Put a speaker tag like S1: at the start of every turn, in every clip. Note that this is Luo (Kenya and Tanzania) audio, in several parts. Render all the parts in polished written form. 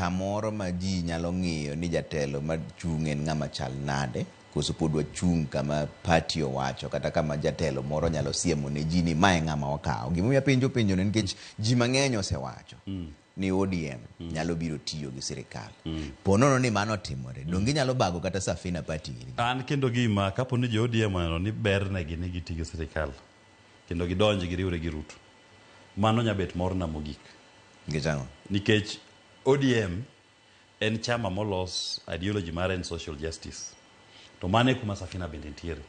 S1: kamoro ma ji nyalo ng'iyo ni jatelo machung' en ng'ama chal nade, koso pod wachung' kama party owacho kata kama jatelo moro nyalo siemo ne ji ni mae ng'ama wakawo. Gimomiyo apenjo penjo ni nikech ji mang'eny osewacho ni ODM nyalo biro tiyo gi sirikal. Po nono ni mano otimore, donge inyalo bago kata Safina Party iri?
S2: An kendo gima kapo ni jo ODM oneno ni bernegi ni giti gi sirikal kendo gidonj giriwre gi Ruto, mano nya bet morna mogik.
S1: Nikech ang'o?
S2: Nikech ODM en chama molos ideology mare en social justice. To mano e kuma Safina bende nitiere.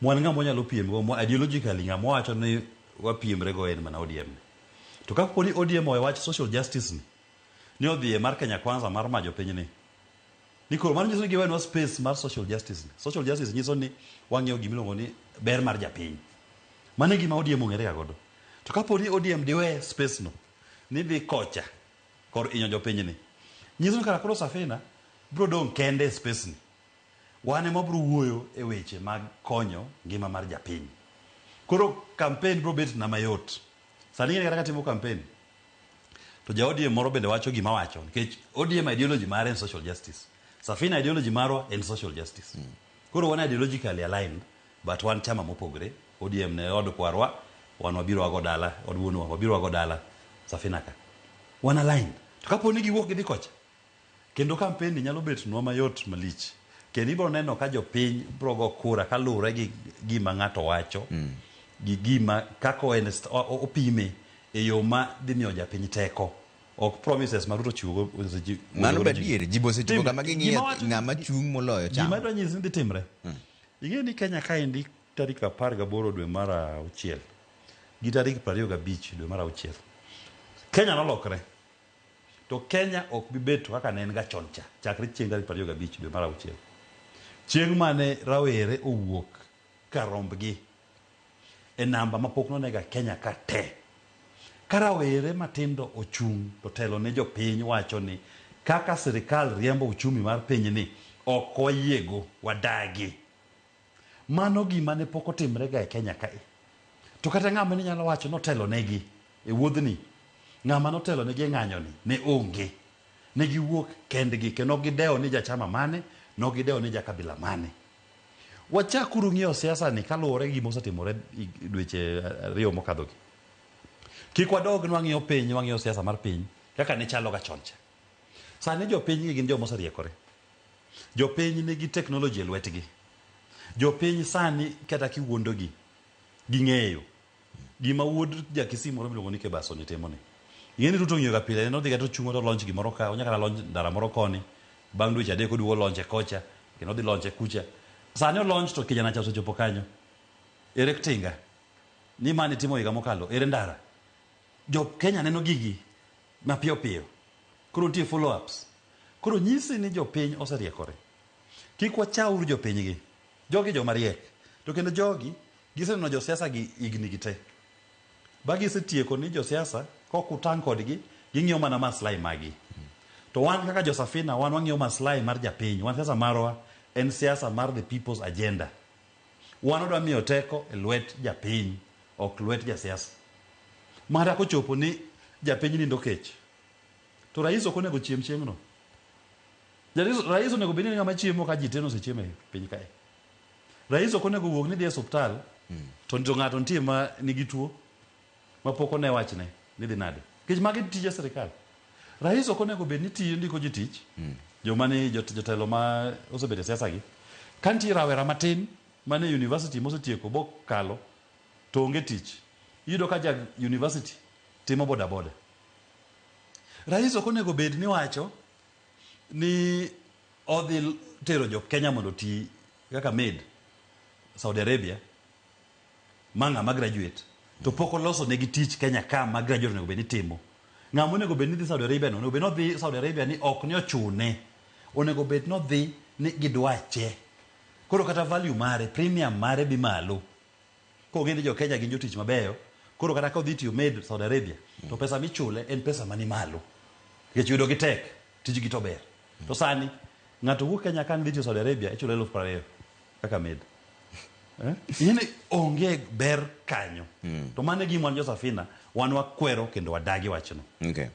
S2: Mwan ng'ama wanyalo piem go, ideologically ng'ama wawacho ni wapiemre go en mana ODM. To kapo ni ODM owe wach social justice ni, ni odhi e mar Kenya Kwanza mar majo piny ni, ni koro mano nyiso ni giwenwa space mar social justice ni. Social justice nyiso ni wang'iyo gima iluongo ni ber mar japiny. Mano e gima ODM ong'ere ga godo. To kapo ni ODM diwe space no, ni dhi kocha kor inyo jopinyni, nyiso ni kara koro Safina biro dong' kende e space ni. Wan ema wabiro wuoyo e weche mag konyo ngima mar japiny. Koro campaign biro bet na mayot. Sani ing'e kata katimo campaign, to ja ODM moro bende wacho gima wacho, nikech ODM ideology mare en social justice. Safina ideology marwa en social justice. Koro wan ideologically aligned, but wan chama mopogre. ODM ne od kwarwa, wan wabiro wago dala, od wuonwa, wabiro wago dala Safina ka. Wan aligned. To kapo ni giwuok gidhi kocha, kendo campaign ni nyalo bet nwa mayot malich. Kendo ibiro neno ka jopiny biro go kura kaluwore gi gima ng'ato wacho, gi gima kaka en opime e yo ma dhi miyo japiny teko. Ok promises ma Ruto chiwo go.
S1: Mano be adier, ji be osechopo kama ging'iyo ng'ama chung' moloyo chama.
S2: Gima adwa nyisi ni dhi timre. Ing'eyo ni Kenya kaendi tarik 18 dwe mar auchiel gi tarik 25 dwe mar auchiel, Kenya nolokre. To Kenya ok bi bet kaka ne en ga chon cha, chakre chieng' tarik 25 dwe mar auchiel. Chieng' mane rawere owuok kar rombgi e namba mapok nonega Kenya ka te. Ka rawere matindo ochung' to telo ne jopiny wacho ni kaka sirikal riembo uchumi mar pinyni ok wayiego, wadagi. Mano gima ne pok otimre ga e Kenya kae. To kata ng'ama ne nyalo wacho notelo negi e wuodhni, ng'ama notelo negi e ng'anyoni ne onge. Ne giwuok kendgi kendo ok gidewo ni jachama mane, ne ok gidewo ni jakabila mane. Wachakuru ng'iyo siasa ni kaluwore gi gima osetimore dweche ariyo mokadhogi. Kik wadog ni wang'iyo piny, wang'iyo siasa mar piny kaka ne chalo ga chon cha. Sani jopiny gi gin joma oseriekore. Jopiny nigi teknoloji e lwetgi. Jopiny sani kata kiwuondogi, ging'eyo. Gima wuod jakisii moro miluongo ni Kebaso ni timo ni. Ing'e ni Ruto ong'iyo ga pile, en odhi ga to ochung'o to launch gimoro ka, onya kata launch ndara moro koni, bang' dweche adek oduogo launch e kocha, kendo odhi launch e kucha. Sani o launch to kijana cha osechopo kanyo. Ere tinga? Ni mane timo higa mokalo, ere ndara? Jo Kenya neno gigi mapiyo piyo. Koro nitie follow ups. Koro nyisi ni jopiny oseriekore. Kik wachauru jopiny gi. Jogi joma riek. To kendo jogi giseneno josiasa gi higni gi te. Ba gisetieko ni josiasa kok utang' kodgi ging'iyo mana maslahi magi. To wan kaka jo Safina wan wang'iyo maslahi mar japiny. Wan siasa marwa en siasa mar the people's agenda. Wan wadwa miyo teko e lwet japiny, ok lwet jasiasa. Mara kochopo ni japiny nindo kech, to rais ok onego chiem chieng'no. Rais onego bed ni ng'ama chiemo ka ji te nosechiemo e piny kae. Rais ok onego wuog ni dhi e osiptal to ng'ato nitie ma nigi tuo ma pok one wachne ni dhi nade. Nikech magi tije sirikal. Rais ok onego bed ni tiyo ndiko ji tich, joma ni jotelo ma osebedo e siasa gi. Ka nitie rawera matin mane university mosetieko bokalo to onge tich, iyudo ka ja university timo boda boda. Rais ok onego bed ni wacho ni odhi tero jo Kenya mondo oti kaka maid Saudi Arabia ma ng'ama graduate to pok oloso negi tich Kenya ka ma graduate onego bed ni timo. Ng'ama onego bed ni dhi Saudi Arabia no onego bed ni odhi Saudi Arabia ni ok ni ochune. Onego bed ni odhi ni gidwache. Koro kata value mare, premium mare bi malo. Kong'e ni jo Kenya gin jotich mabeyo, koro kata ka odhi tiyo maid Saudi Arabia, to pesa michule en pesa mani malo. Nikech yudo gi tek, tijgi to ber. To sani, ng'ato wuok Kenya ka dhi tiyo Saudi Arabia, ichule 20,000 kaka maid. Ing'e ni onge ber kanyo. To mano e gima wan jo Safina, wan wakwero kendo wadagi wachno.
S1: Okay.